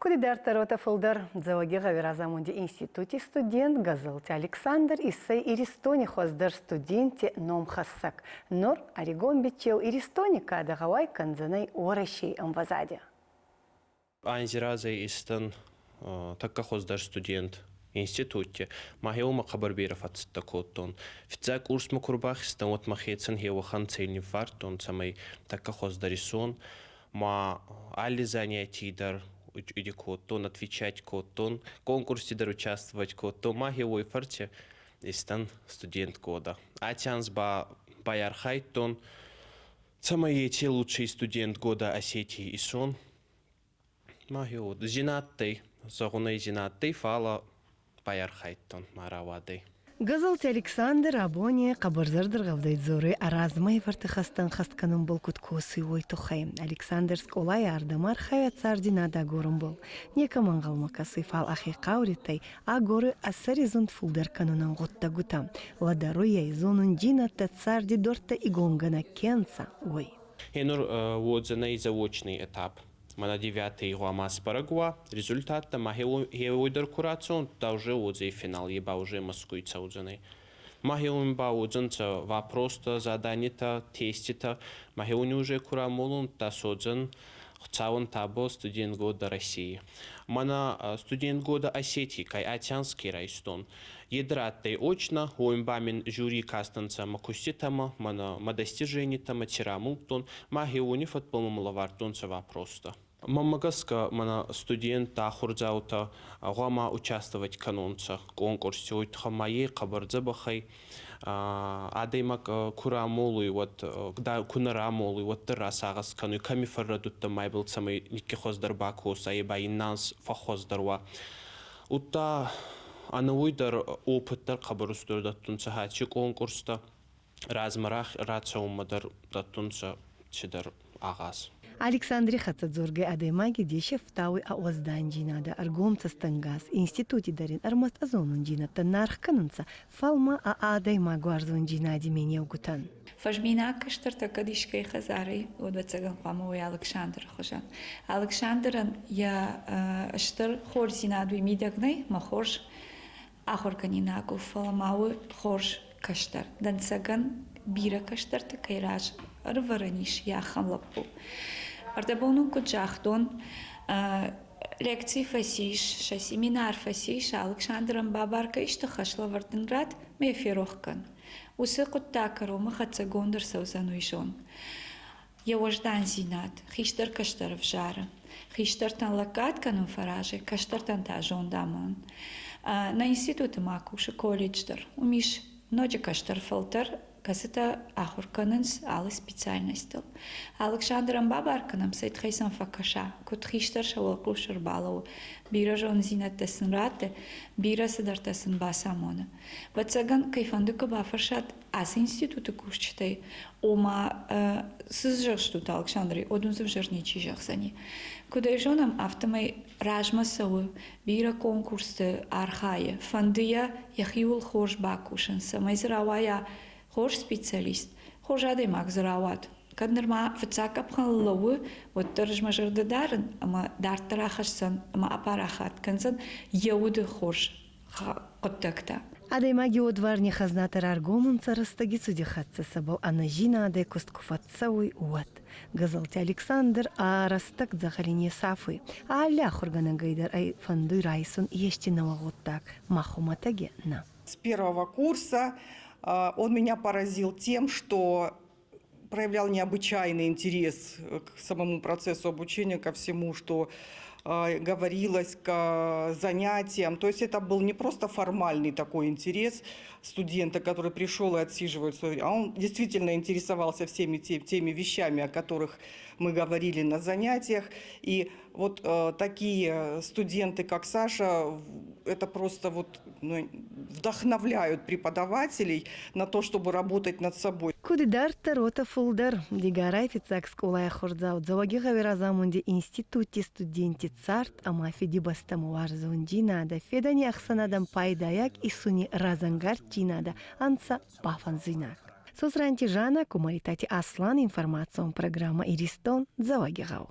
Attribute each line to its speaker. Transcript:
Speaker 1: Куд идарддӕр, уотӕ фулдӕр Дзӕуӕгигъӕуи разамунди институти студент Газолти Александр иссӕй Иристони хуӕздӕр студентти номхӕссӕг. Нур ӕригон биччеу Иристони кадӕ гъӕуай кӕндзӕнӕй Уӕрӕсей ӕмвӕзади.
Speaker 2: Анзи разӕй истан тӕккӕ хуӕздӕр студент институтти. Мӕхеуӕмӕ хъӕбӕр берӕ фӕццӕттӕ кодтон. Фиццаг курсмӕ ку рбахизтӕн, уӕд мӕхецӕн хеуӕхӕн цель ниввардтон, цӕмӕй тӕккӕ хуӕздӕр исон. Ма алли занятий дӕр иди кодтон, отвечать кодтон, конкурсти дӕр участвовать кодтон. Ма хеуой фӕрци истан студент года. Аци анз ба байархайдтон, цӕмӕй еци лучший студент года Осетии исон. Ма хеуод зин адтӕй, зӕгъунӕй зин адтӕй, фал байархайдтон ма рауадӕй.
Speaker 1: Газалти Александр абони хъӕбӕр зӕрдӕргъӕвдӕй дзоруй ӕ размӕ ӕвӕрд ихӕстӕ ӕнхӕст кӕнунбӕл куд косуй, уой туххӕй. Александр скъолай ардӕмӕ архайа царди над агорунбӕл. Некӕмӕ ӕнгъӕлмӕ кӕсуй, фал ӕхе хъауритӕй агоруй ӕ сӕри зунд фулдӕр кӕнунӕн гъуддӕгутӕ. Лӕдӕруй ӕй, зонундзийнӕдтӕ царди дуӕрттӕ игонгӕнӕг ке нцӕ, уой.
Speaker 2: Гъенур уодзӕнӕй заочный этап. Мӕнӕ девятый гъуама сбӕрӕг уа результаттӕ, ма хеуой дӕр ку рацӕун, да уже уодзӕй финал, е ба уже Москвй цӕудзӕнӕй. Ма хеуон ба уодзӕнцӕ вопростӕ, заданитӕ, теститӕ, ма хеуони уже ку рамолун, да содзӕн Хуцауӕн табо студент года России. Мӕнӕ студент года Осетии кай Атянский райстон. Е дӕр адтӕй очно, уоми ба мин жюри кастӕнцӕ мӕ куститӕмӕ, мӕнӕ мӕ достиженитӕмӕ, ци рамулдтон, ма хеуони фӕдбӕл мӕмӕ лӕвардтонцӕ вопростӕ. Мӕнмӕ гӕсгӕ, мӕнӕ студенттӕ, ахурдзаутӕ гъуама участвовать кӕнонцӕ конкурси, уой туххӕй ма е хъӕбӕр дзӕбӕх ӕй. Адӕймаг ку рамолуй, уӕд ку нӕ рамолуй, уӕддӕр расагъӕс кӕнуй, кӕми фӕррӕдудтӕн ма ибӕл цӕмӕй никки хуӕздӕр бакоса, е ба ин нанс фӕххуӕздӕр уа. Удта ӕнӕуой дӕр опыт дӕр хъӕбӕр устур дӕттунцӕ хӕчи конкурстӕ, размӕ рацӕунмӕ дӕр дӕттунцӕ цидӕр агъаз.
Speaker 1: Александри хӕццӕ дзоргӕй адӕймаги деси ӕфтауй ӕ уӕздандзийнадӕ, ӕргом цӕстӕнгас, институти дӕр ин ӕрмӕст ӕ зонундзийнӕдтӕ нӕ аргъ кӕнунцӕ, фал ма ӕ адӕймагуарзондзийнади менеугутӕн.
Speaker 3: Фӕзминаг кӕстӕртӕ кӕд искӕй хӕдзарӕй, уӕд ӕвӕццӕгӕн хъуамӕ уой Алыксандры хуызӕн. Алыксандрӕн йӕ стыр хорздзинад уый мидӕг нӕй, мӕ хорз ахуыргӕнинаг у, фӕлӕ ма у хорз кӕстӕр. Дӕнцӕгӕн бирӕ кӕстӕрты кӕй раз ӕрывӕрӕн ис йӕ ахӕм лӕппу. Ӕрдӕбон ын куыд загътон, лекци фӕцис, сӕ семинар фӕцис, Алыксандрӕн бабар кӕй сты хӕслӕвӕрд ын ратт, ма йӕ ферох кӕн. Уыцы хъуыддаг кӕронмӕ хӕццӕгонд ӕрцӕудзӕн уый зон. Йӕ уӕздандзинад хистӕр-кӕстӕр ӕвзары. Хистӕртӕн лӕггад кӕнын фӕразы, кӕстӕртӕн та зонд амонын. Нӕ институты ма кусы колледж дӕр. Уым ис ноджы кӕстӕр фӕлтӕр, кӕцытӕ ахуыр кӕнынц алы специальностыл. Алыксандрӕн бабар кӕнӕм, цӕй тыххӕй сӕм фӕкӕса, куыд хистӕр сӕ уӕлхъус ӕрбалӕууы, бирӕ зонддзинӕдтӕ сын ратты, бирӕ цыдӕртӕ сын бацамоны. Ӕвӕццӕгӕн, кӕйфӕнды куы бафӕрсат ацы институты кусджытӕй, ома цы зӕгъстут Алыксандрӕй, уӕд уын дзы ӕвзӕр ничи зӕгъдзӕни. Куыд ӕй зонӕм, афтӕмӕй размӕ цӕуы, бирӕ конкурсты архайы, фӕнды йӕ йӕхиуыл хорз бакусын, цӕмӕй дзы рауайа хорз специалист, хорз адӕймаг дзы рауад. Кӕд нырма фыццаг къӕпхӕныл лӕууы, уӕддӕр ӕз мӕ зӕрдӕ дарын ӕмӕ дарддӕр ахӕсдзӕн ӕмӕ апарахат кӕндзӕн йӕ уды хорз хъуыддӕгтӕ.
Speaker 1: Адӕймаги уодварни хӕзнатӕ раргом унцӕ рӕстӕги цуди хӕццӕ сӕбӕл ӕнӕзийнадӕй куст ку фӕццӕуй, уӕд. Газалти Александр ӕ рӕстӕг дзӕгъӕли не сафуй. Алли ахургӕнӕгӕй дӕр ӕй фӕндуй райсун ести нӕуӕг гъуддаг, ма хумӕтӕги нӕ.
Speaker 4: С первого курса он меня поразил тем, что проявлял необычайный интерес к самому процессу обучения, ко всему, что говорилось, к занятиям. То есть это был не просто формальный такой интерес студента, который пришел и отсиживает свое время, а он действительно интересовался всеми теми вещами, о которых мы говорили на занятиях. И вот такие студенты, как Саша, это просто вот, ну, вдохновляют преподавателей на то, чтобы работать над собой.
Speaker 1: Куд идарддӕр, уотӕ фулдӕр. Дигорай фиццаг скъолай ахурдзау Дзӕуӕгигъӕуи разамунди институти студентти цард ӕма Фидибӕстӕмӕ уарзондзийнадӕ, федӕни ӕхсӕнадӕн пайдайаг исуни разӕнгарддзийнадӕ ӕнцӕ бафӕнзуйнаг. Созранти Жанна, Кумаритати Аслан, информацион программа «Иристон», Дзӕуӕгигъӕу.